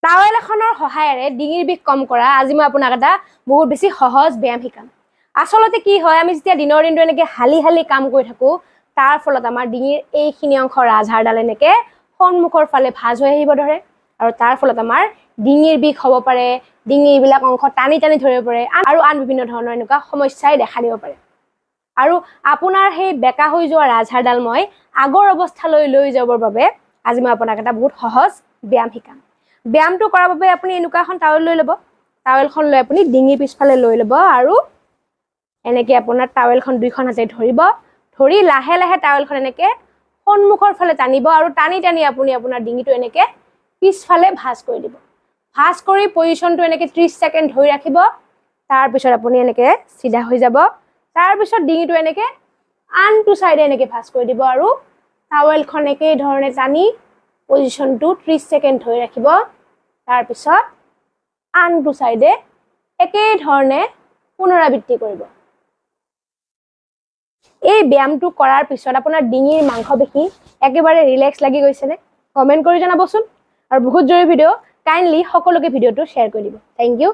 Towel এখনৰ সহায়েৰে ডিঙিৰ বিষ কম কৰা আজি মই আপোনাক এটা বহুত বেছি সহজ ব্যায়াম শিকাম। আচলতে কি হয়, আমি যেতিয়া দিনৰ দিনটো এনেকৈ হালি হালি কাম কৰি থাকোঁ, তাৰ ফলত আমাৰ ডিঙিৰ এইখিনি অংশ ৰাজহাড়ডাল এনেকৈ সন্মুখৰ ফালে ভাঁজ হৈ আহিব ধৰে আৰু তাৰ ফলত আমাৰ ডিঙিৰ বিষ হ'ব পাৰে, ডিঙিৰ এইবিলাক অংশ টানি টানি ধৰিব পাৰে আৰু আন বিভিন্ন ধৰণৰ এনেকুৱা সমস্যাই দেখা দিব পাৰে। আৰু আপোনাৰ সেই বেকা হৈ যোৱা ৰাজহাড়ডাল মই আগৰ অৱস্থালৈ লৈ যাবৰ বাবে আজি মই আপোনাক এটা বহুত সহজ ব্যায়াম শিকাম। ব্যায়ামটো কৰাৰ বাবে আপুনি এনেকুৱা এখন টাৱেল লৈ ল'ব। টাৱেলখন লৈ আপুনি ডিঙিৰ পিছফালে লৈ ল'ব আৰু এনেকৈ আপোনাৰ টাৱেলখন দুইখন হাতে ধৰিব, ধৰি লাহে লাহে টাৱেলখন এনেকৈ সন্মুখৰ ফালে টানিব আৰু টানি টানি আপুনি আপোনাৰ ডিঙিটো এনেকৈ পিছফালে ভাঁজ কৰি দিব। ভাঁজ কৰি পজিশ্যনটো এনেকৈ 30 ছেকেণ্ড ধৰি ৰাখিব। তাৰপিছত আপুনি এনেকৈ চিধা হৈ যাব। তাৰপিছত ডিঙিটো এনেকৈ আনটো ছাইডে এনেকৈ ভাঁজ কৰি দিব আৰু টাৱেলখন একেই ধৰণে টানি পজিশ্যনটো 30 ছেকেণ্ড ধৰি ৰাখিব। তাৰপিছত আনটো ছাইডে একেই ধৰণে পুনৰাবৃত্তি কৰিব। এই ব্যায়ামটো কৰাৰ পিছত আপোনাৰ ডিঙিৰ মাংসপেশী একেবাৰে ৰিলেক্স লাগি গৈছেনে? কমেণ্ট কৰি জনাবচোন। আৰু বহুত জৰুৰী ভিডিঅ', কাইণ্ডলি সকলোকে ভিডিঅ'টো শ্বেয়াৰ কৰি দিব। Thank you.